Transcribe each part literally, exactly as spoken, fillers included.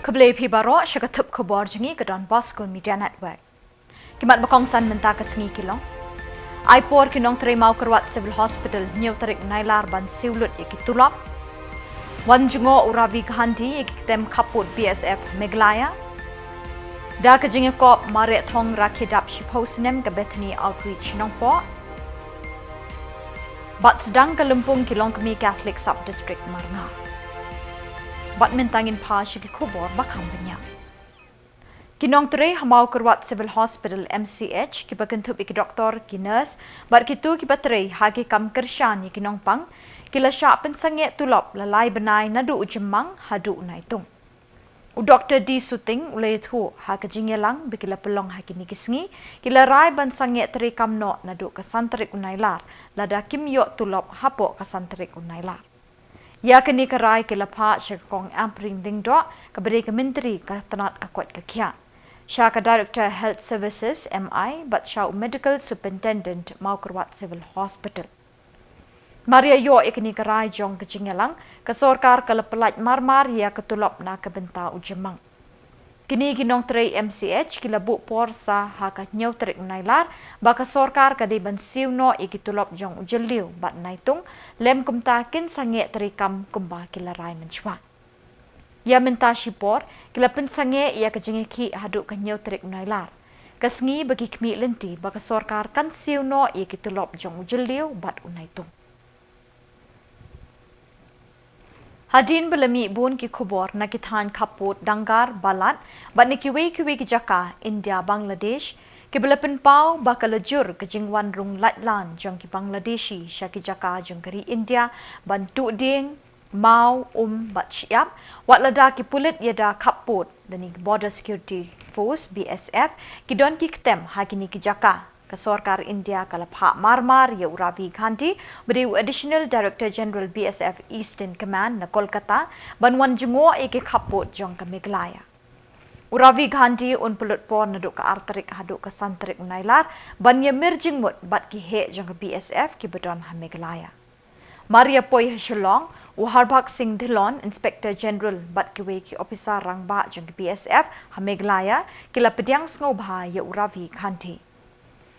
Khublei phi baroh sha ka thup khubor jong ngi ka Don Bosco Media Network. Ki mat ba kongsan mynta ka sngi ki long: Ai por ki nongtrei Mawkyrwat Civil Hospital hynñiew tarik Nailar ban siew lut ïa ki tulop. Wan jngoh u Ravi Gandhi ïa ki ktem khappud B S F Meghalaya. Da ka jingïakop mareh thong rakhe dap shiphew snem ka Bethany Outreach Nongpoh. Bad sdang ka lympung ki longkmie Catholic Sub District Marngar. Bad mynta ngin phai sha ki khubor ba kham bniah. Ki nongtrei ha Mawkyrwat Civil Hospital M C H, kiba kynthup ïa ki doktor, ki nurse bad kito kiba trei ha ki kam kyrshan ïa ki nongpang, ki la shah pynsangeh tulop la lai bnai naduh u Jymmang haduh u Naitung. U Doktor D Suting u la ïathuh ha ka jingïalang ba ki la pynlong ha kine ki sngi, ki la rai ban sangeh treikam noh naduh ka san tarik u Nailar, lada kim ïoh tulop hapoh ka san tarik u Nailar. Ïa kane ka rai ki la phah sha ka Kong Ampareen Lyngdoh, kaba dei ka Myntri ka tnat ka koit ka khiah, sha ka Director Health Services M I bad sha u Medical Superintendent Mawkyrwat Civil Hospital. Mar ïa ïoh ïa kane ka rai jong ka jingïalang, ka sorkar ka la pyllait marmar ïa ka tulop na ka bynta u Jymmang. Kine ki nongtrei M C H ki la buh por sa ha ka hynñiew tarik Nailar ba ka sorkar ka dei ban siew noh ïa ki tulop jong u Jylliew bad Naitung, lem kumta kin sangeh treikam kumba ki la rai mynshuwa. Ïa mynta shipor ki la pynsangeh ïa ka jingïakhih haduh ka hynñiew tarik Nailar, ka sngi ba ki khmih lynti ba ka sorkar kan siew noh ïa ki tulop jong u Jylliew bad u Naitung. Hadien ba la mih bun ki khubor na ki thaiñ khappud Dangar, Balat bad na kiwei kiwei ki jaka India Bangladesh, kiba la pynpaw ba ka la jur ka jingwan rung laitlan jong ki Bangladeshi sha ki jaka jong ka ri India ban tuh dieng, maw, um bad shyiap, wat lada ki pulit ïada khappud lane ki Border Security Force, B S F, ki don ki ktem ha kine ki jaka, ka sorkar India ka la phah marmar ïa u Ravi Gandhi, ba dei u Additional Director General B S F Eastern Command na Kolkata, ban wan jngoh ïa ki khappud jong ka Meghalaya. U Ravi Gandhi un pynlut por naduh ka ar tarik haduh ka san tarik u Nailar ban ïamir jingmut bad ki heh jong ka B S F kiba don ha Meghalaya. Mar ïa poi ha Shillong, u Harbakh Singh Dhillon, Inspector General bad kiwei ki ophisar rangbah jong ka B S F ha Meghalaya ki la pdiang sngewbha ïa u Ravi Gandhi.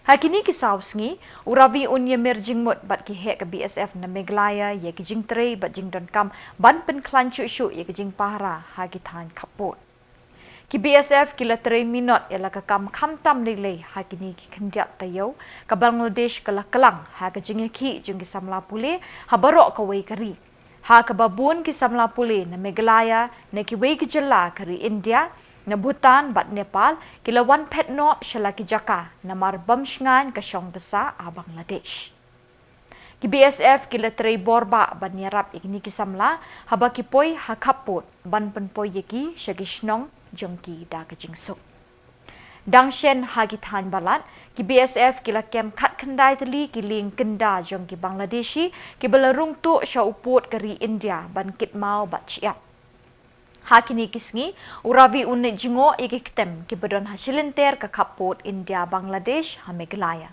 Ha kine ki saw sngi, u Ravi un ïamir jingmut bad ki heh ka B S F na Meghalaya ïa ki jingtrei bad jingdonkam ban pynkhlaiñ shuh shuh ïa ki jingpahara ha ki thaiñ khappud. Ki B S F ki la trei minot ïa la ka kam khamtam lei lei ha kine ki khyndiat taïew, ka Bangladesh ka la klang ha ka jingïakhih jong ki samla pule ha baroh kawei ka ri, ha kaba bun ki samla pule na Meghalaya, na kiwei ki jylla ka ri India, na Bhutan bad Nepal, ki la wan phet noh sha la ki jaka namar bym shngaiñ ka shong ka sah ha Bangladesh. Ki B S F ki la trei bor bah ban ïarap ïa kine ki samla haba ki poi ha khappud ban pynpoi ïa ki sha ki shnong jong ki da ka jingsuk. Dang shen ha ki thaiñ Balat, ki B S F ki la kem khatkhyndai tylli ki lieng kynda jong ki Bangladeshi kiba la rung tuh sha u pud ka ri India ban kit maw bad shyiap. Ha kine ki sngi, u Ravi un leit jngoh ïa ki ktem kiba don ha shilynter ka khappud India Bangladesh ha Meghalaya.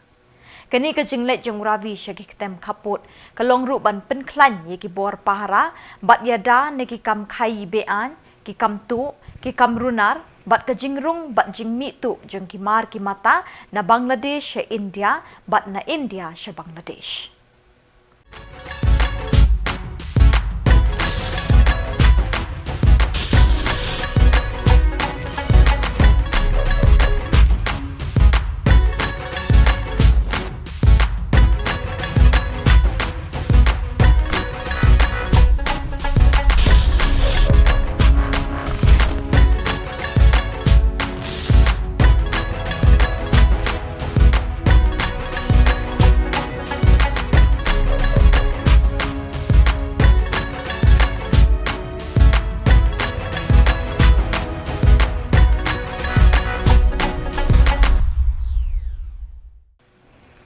Kane ka jingleit jong u Ravi sha ki ktem khappud ka long ruh ban pynkhlaiñ ïa ki bor pahara bad ïada na ki kam khaii be-aiñ, ki kam tuh, ki kam runar bad ka jingrung bad jingmih tuh jong ki mar ki mata na Bangladesh sha India bad na India sha Bangladesh.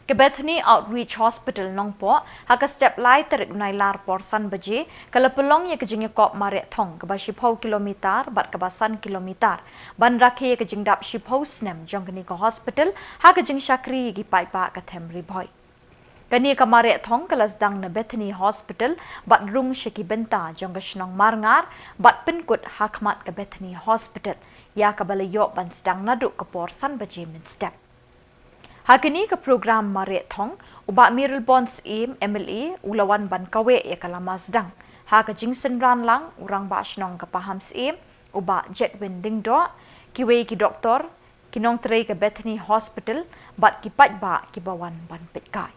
Ka Bethany Outreach Hospital Nongpoh, ha ka step lai tarik Nailar por san baje, ka la pynlong ïa ka jingïakop mareh thong kaba shiphew kilometer bad kaba san kilometer ban rakhe ïa ka jingdap shiphew snem jong kane ka hospital ha ka jingshakri ïa ki paidbah ka them Ri Bhoi. Kane ka mareh thong ka la sdang na Bethany Hospital bad rung sha ki bynta jong ka shnong Marngar bad pynkut ha khmat ka Bethany Hospital, ïa kaba la ïoh ban sdang naduh ka por san baje mynstep. Ha kane ka program mareh thong, u Bah Mayralborn Syiem, M L A, u la wan ban kaweh ïa ka lama sdang. Ha ka jingsynran lang, u Rangbah Shnong ka Pahamsyiem, u Bah Jedwin Lyngdoh, kiwei ki doktor, ki nongtrei ka Bethany Hospital, bad ki paidbah kiba wan ban peit kai.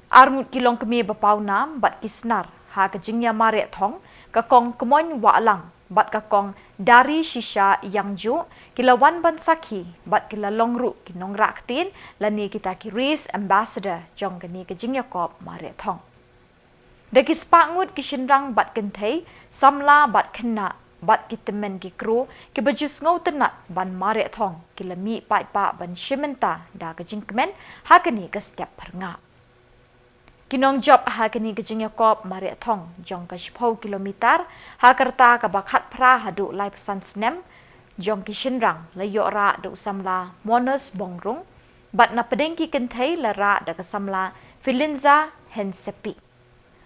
Arngut ki longkmie ba pawnam bad ki snar ha ka jingïamareh thong, ka Kong Kmoin Wahlang bad ka Kong Dari Shisha Ïangju, ki la wan ban sakhi bad ki la long ruh ki nongrah ktien lane kita ki race ambassador jong kane ka jingïakop mareh thong. Da ki spah ngut ki shynrang bad kynthei, samla bad khynnah, bad ki tymmen ki kro kiba ju sngewtynnat ban mareh thong, ki la mih paidbah ban shim bynta da ka jingkmen ha kane ka step phyrngap. Ki nongjop ha kane ka jingïakop mareh thong jong ka shiphew kilometer, ha ka rta kaba khatphra haduh laiphew san snem jong ki shynrang, la ïoh rah da u samla Monos Bongrung, bad na pdeng ki kynthei la rah da ka samla Filinza Hensepi.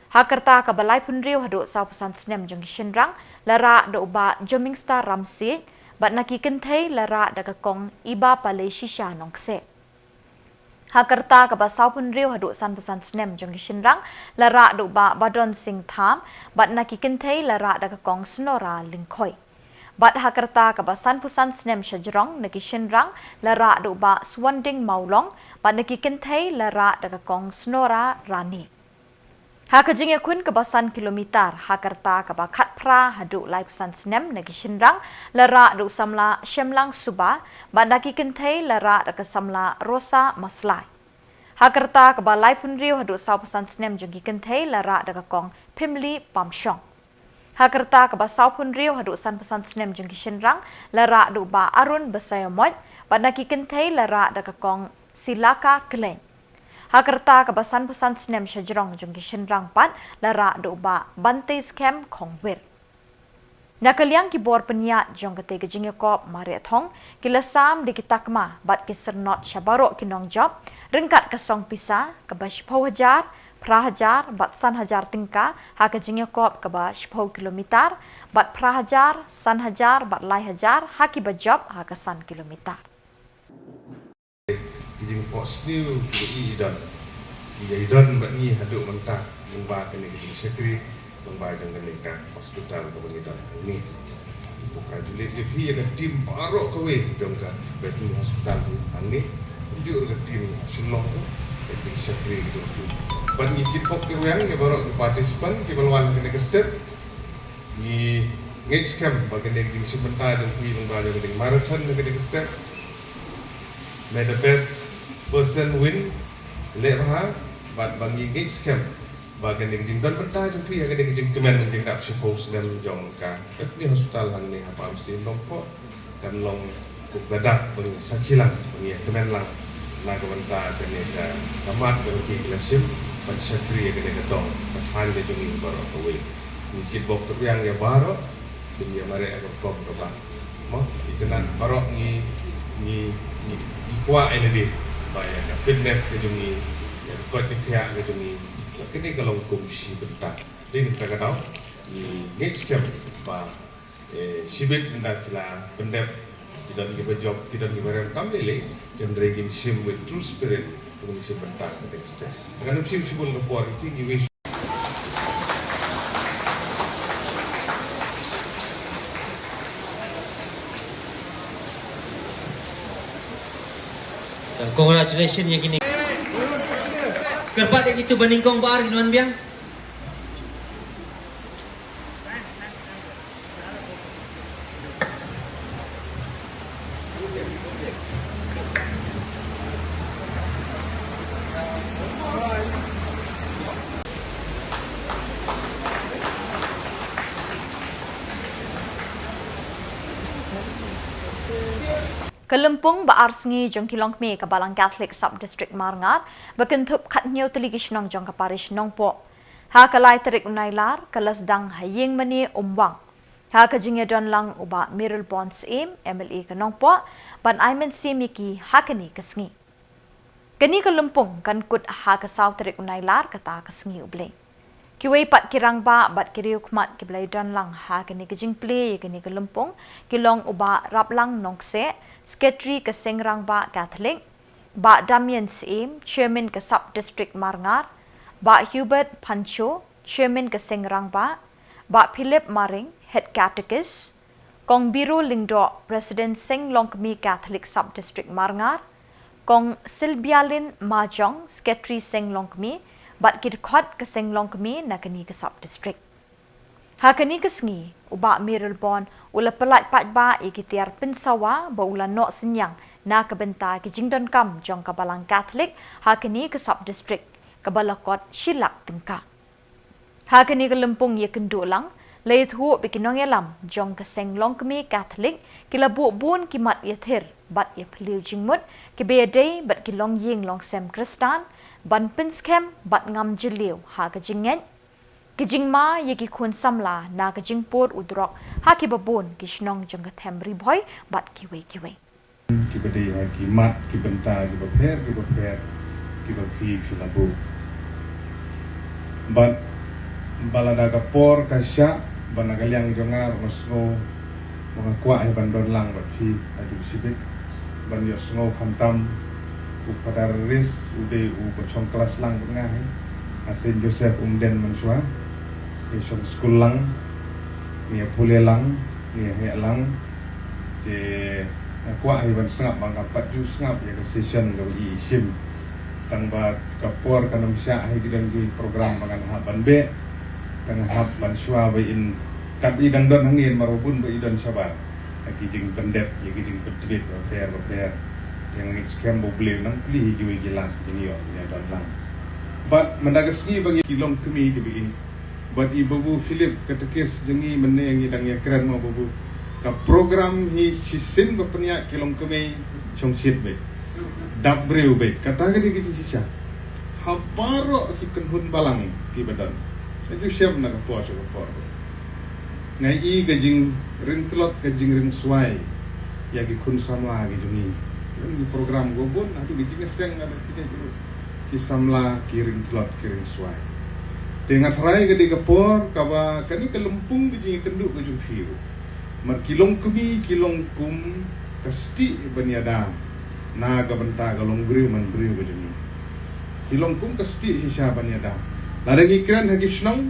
Ha ka rta kaba laiphew hynriew haduh sawphew san snem jong ki shynrang, la rah da u Bah Jomingstar Ramsiej, bad na ki kynthei la rah da ka Kong Iba Palei Shisha Nongkseh. Ha ka rta kaba sawphew hynriew haduh sanphew san snem jong ki shynrang, la rah da u Bah Badon Singh Tham, bad na ki kynthei la rah da ka Kong Snora Lyngkhoi. Bad ha ka rta kaba sanphew san snem shajrong na ki shynrang, la rah da u Bah Suwanding Mawlong, bad na ki kynthei la rah da ka Kong Snora Rani. Ha ka jingïakhun kaba san kilometer, ha ka rta kaba khatphra haduh laiphew san snem na ki shynrang, la rah da u samla Shemlang Suba, bad na ki kynthei la rah da ka samla Rosa Maslai. Ha ka rta kaba laiphew hynriew haduh sawphew san snem jong ki kynthei la rah da ka Kong Phimli Pamshong. Ha ka rta kaba sawphew hynriew haduh sanphew san snem jong ki shynrang, la rah da u Bah Arun Basaiawmoit, bad na ki kynthei la rah da ka Kong Silaka Klein. Ha ka rta kaba sanphew san snem shajrong jong ki shynrang pat, la rah da u Bah Bante Skhem Khongwir. Na ka liang ki bor pynïaid jong katei ka jingïakop mareh thong, ki la sam da ki takma bad ki syrnod sha baroh ki nongjop, ryngkat ka song pisa kaba shiphew hajar, phra hajar bad san hajar tyngka ha ka jingïakop kaba shiphew kilometer, bad phra hajar, san hajar bad lai hajar ha kiba jop ha ka san kilometer. Ki jingphohsniew kiba i don, ki ïa i don bad ngi haduh mynta, lyngba kane ka jingshakri, lyngba jong kane ka hospital kaba ngi don hangne. Ngi congratulate ïa phi, ïa ka team baroh kawei jong ka Bethany Hospital hangne, kumjuh ruh ka team Shillong, ka jingshakri ka jong phi. Bad ngi kitbok kitrwiang ïa baroh ki participant kiba la wan ha kane ka step. Ngi ngeit skhem ba kane ka jingshim bynta jong phi lyngba jong kane ka marathon ha kane ka step. May the best person win. Leh bha, bad ba ngi ngeit skhem ba kane ka jingdon bynta jong phi ha kane ka jingkmen jingdap shiphew snem jong ka Bethany Hospital hangne ha Pahamsyiem Nongpoh kan long kum ka dak ba ngi sakhi lang, ba ngi ïa kmen lang na ka bynta kane ka khmat kaba ki la shim ban shakri ïa kane ka dong ka thaiñ ka jong ngi baroh kawei. Ngi kitbok kitrwiang ïa baroh, kin ïa mareh ha ka rukom kaba, mo, itynnad baroh ngi, ngi, ngi, ngi kwah ïa lade ba ïa ka fitness ka jong ngi, ïa ka koit ka khiah ka jong ngi, kane ka long kum shi bynta. Dei na kata ka daw ngi ngeit skhem ba, eh, shibit ynda ki la pyndep, ki don kiba jop, ki don kiba rem kam lei lei, hynrei kin shim with true spirit, kin shim bynta ka dei ka step. Ngan ym shim shibun ka por, ngi wish. Congratulations ïa kine. Kyrpad ïa kito ba nyngkong ba ar kin wan biang. Ka lympung ba ar sngi jong ki longkmie ka Balang Catholic Sub District Marngar ba kynthup khathynñiew tylli ki shnong jong ka Parish Nongpoh, ha ka lai tarik u Nailar, ka la sdang ha ïing mane Umwang. Ha ka jingïadon lang u Bah Mayralborn Syiem, M L A ka Nongpoh, ban ai mynsiem ïa ki ha kane ka sngi. Kane ka lympung kan kut ha ka saw tarik u Nailar kata ka sngi U Blei. Kiwei pat ki rangbah bad ki riewkhmat kiba la ïadon lang ha kane ka jingplie ïa kane ka lympung ki long u Bah Raplang Nongkseh, Secretary ka Seng Rangbah Katholik, Bah Damian Syiem, Chairman ka Sub District Marngar, Bah Hubert Phancho, Chairman ka Seng Rangbah, Bah Philip Maring, Head Catechist, Kong Biro Lyngdoh, President Seng Longkmie Catholic Sub District Marngar, Kong Sylvialin Majong, Secretary Seng Longkmie, bad ki dkhot ka Seng Longkmie na kane ka Sub District. Ha kane ka sngi, u Bah Mayralborn u la pyllait paidbah ïa ki tiar pynsawa ba u la noh synñiang na ka bynta ki jingdonkam jong ka Balang Katholik ha kane ka Sub District kaba la kot shi lak tyngka. Ha kane ka lympung ïakynduh lang, la ïathuh ba ki nongïalam jong ka Seng Longkmie Katholik ki la buh bun ki mat ïathir bad ïaphylliew jingmut kiba ïadei bad ki longïing longsem Khristan ban pynskhem bad ngam jylliew ha ka jingngeit, ki jingma ïa ki khun samla na ka jingpur u drok ha kiba bun ki shnong jong ka them Ri Bhoi bad kiwei kiwei. Kiba dei ha ki mat ki bynta kiba pher kiba pher kiba phi phi la buh. Bad ba lada ka por ka shah, ba na ka liang jong nga ruh nga sngew ba nga kwah ïa ban don lang bad phi ha juh shibit ban ïohsngew khamtam u Father Reese, u dei uba shong klas lang bad nga hi ha Saint Joseph Umden mynshuwa. Ngi shong skul lang, ngi ïa pule lang, ngi ïa heh lang. Te nga kwah hi ban sngap ba nga pat ju sngap ïa ka session kaba i shim. Tang ba ka por kan ym shah hi, ki don ki program ba ngan hap ban beh. Tang hap ban shuwa ba in kat i dang don hangne, namar ba bun ba i don shabar ha ki jingpyndep ïa ki jingpyntbit bapher bapher. Te nga ngeit skhem ba U Blei un nang plie hi kiwei ki lad jingïoh ïa don lang. Bad mynta ka sngi ba ngi ki longkmie kiba i Bad i Babu Philip, katekis jong ngi mynne, ngi dang ïakren mo Babu. Ka program hi shisien ba pynïaid ki longkmie shongshit beit. Dap briew beit. Kata ka dei ka jingshisha ha baroh ki kynhun balang kiba don. Nga ju shem na ka por sha ka por. Nga i ka jingringtlot, ka jingringswai ïa ki khun samla ki jong ngi. Ki program kiba bun, haduh ki jingïaseng, haduh ki jingïaseng. Ki samla ki ringtlot ki ringswai. Te nga tharai ka dei ka por kaba kane ka lympung ka jingïakynduh ka jong phi ruh. Namar ki longkmie ki long kum ka stieh ban ïada na ka bynta ka longbriew manbriew ka jong ngi. Ki long kum ka stieh shisha ban ïada. Lada ngi kren ha ki shnong,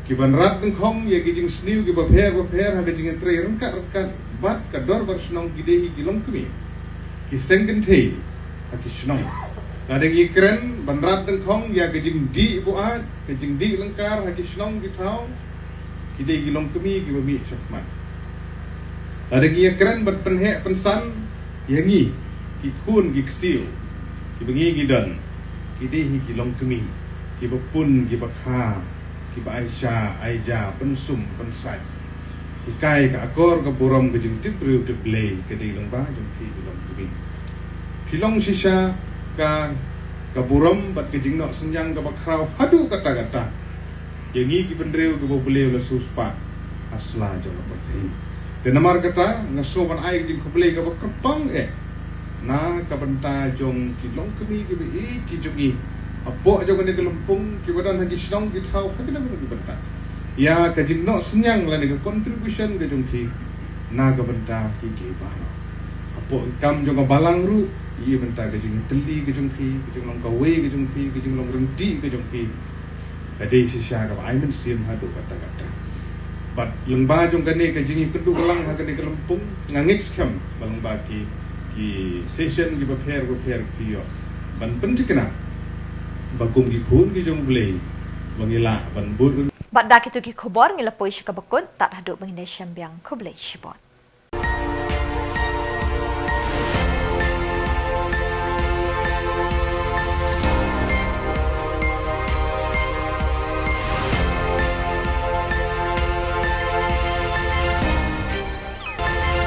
ki ban rat dyngkhong ïa ki jingsniew kiba pher bapher ha ka jingïatrei ryngkat ryngkat bad ka dorbar shnong, ki dei hi ki longkmie, ki seng kynthei ha ki shnong. Lada ngi kren ban rat dyngkhong ïa ka jingdih buaid, ka jingdih lyngkar ha ki shnong ki thaw, ki dei ki longkmie kiba mih shakhmat. Lada ngi ïakren ban pynheh pynsan ïa ngi ki khun ki ksiew kiba ngi ngi don, ki dei hi ki longkmie kiba pun kiba kha, kiba aisha aija, pynsum pynsait. Hikai ka akor ka burom ka jingtip briew tip Blei ka dei lyngba jong phi ki longkmie. Phi long shisha ka, ka burom bad ka jingnoh synñiang kaba khraw haduh katta katta ïa ngi ki bynriew kiba U Blei u la siewspah ha sla jong ka pyrthei. Te namar kata nga sngew ban ai ka jingkhublei kaba kyrpang eh na ka bynta jong ki longkmie kiba ïeit ki jong ngi hapoh jong kane ka lympung, kiba don ha ki shnong ki thaw, ha kino kino ki bynta, ïa ka jingnoh synñiang lane ka contribution ka jong phi na ka bynta ki, ki baroh. Hapoh ki kam jong ka balang ruh, ïa bynta ka jingtylli ka jong phi, ka jinglong kawei ka jong phi, ka jinglong ryntih ka jong phi, ka dei shisha kaba ai mynsiem haduh katta katta. Bad lyngba jong kane ka jingïakynduh lang ha kane ka lympung, nga ngeit skhem ba lyngba ki, ki session kiba pher bapher phi ïoh ban pynthikna ba kum ki khun ki jong U Blei ba ngi lah ban bud. Bad da kito ki khubor ngi la poi sha kaba kut, tad haduh ba ngin ïashem biang, khublei shibun.